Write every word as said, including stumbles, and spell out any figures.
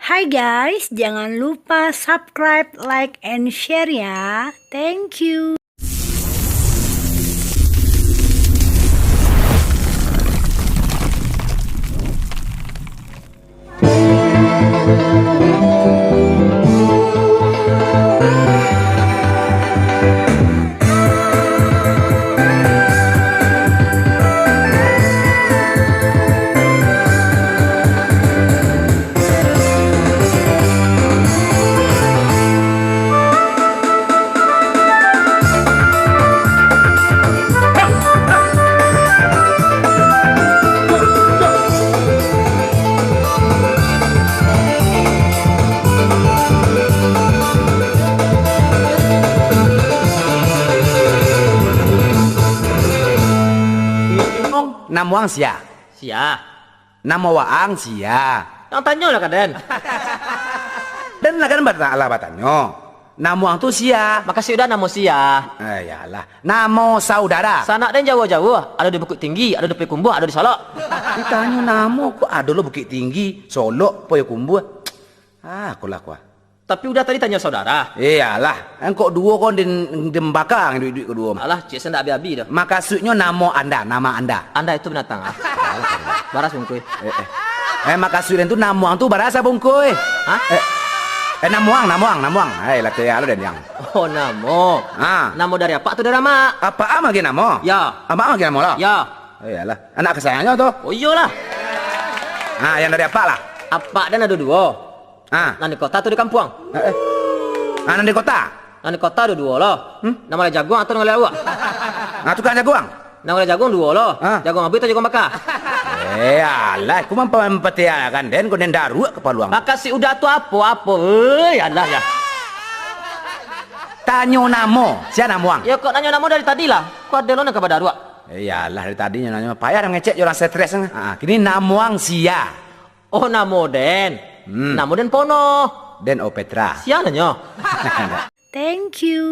Hai guys, jangan lupa subscribe, like, and share ya. Thank you. Namuang sia? Sia. Namo waang sia? Yang tanyolah ka den. Den lah kan bata-, lah batanyo. Namuang tu sia? Makasih udah namo sia. Eh, yalah. Namo saudara? Sanak den jauah-jauah, ado di Bukik Tinggi, ado di Payakumbuah, ado di Solok. Ditanyo namo kok ado lo Bukik Tinggi, Solok, Payakumbuah. Ah, kulah kuah. Tapi udah tadi tanyo saudara. Iyalah, engkok duo kon den, den bakang duit-duit kaduo mah. Alah, cik sen ndak abi-abi dah. Makasuiknyo namo anda, nama anda. Anda itu binatang ah. Baras bungkui. Eh, eh. Eh, makasuik den tu namuang tu barasa bungkui. Hah? Eh, eh, namuang, namuang, namuang. Eh, lah kaya lo den yang. Oh, namo. Ah. Namo dari apak atau dari amak? Apak am lagi namo? Ya. Amak am lagi namo lah? Ya. Eh, iyalah. Anak kesayangannya tu. Oh, iyolah. Ah, yang dari apak lah. Apak den ado duo. Ah. Nan di kota tu di kampuang? Eh, eh. Ah, nan di kota? Nan di kota ado duo lo. Hmm? Nan malai jaguang atau nan malai awak? Ah, tukang jaguang? Nan malai jaguang duo lo. Ah. Jaguang abuih atau jaguang baka? Eh, alah, aku mampa-, mampatiakan den, kau den daruak kapaluang. Makasih udah tu apo-apo. Eh, alah ya. Tanyo namo, sia namuang? Ya kok nanyo namo dari tadi lah. Kok ado lo nan ka badaruak? Eh, iyalah, dari tadi nyo nanyo payah dah mangecek jo urang stres. Ah, kini namuang sia? Oh, namo den. Hmm. Namo den Pono. Den Opetra. Sia nanyo? Thank you.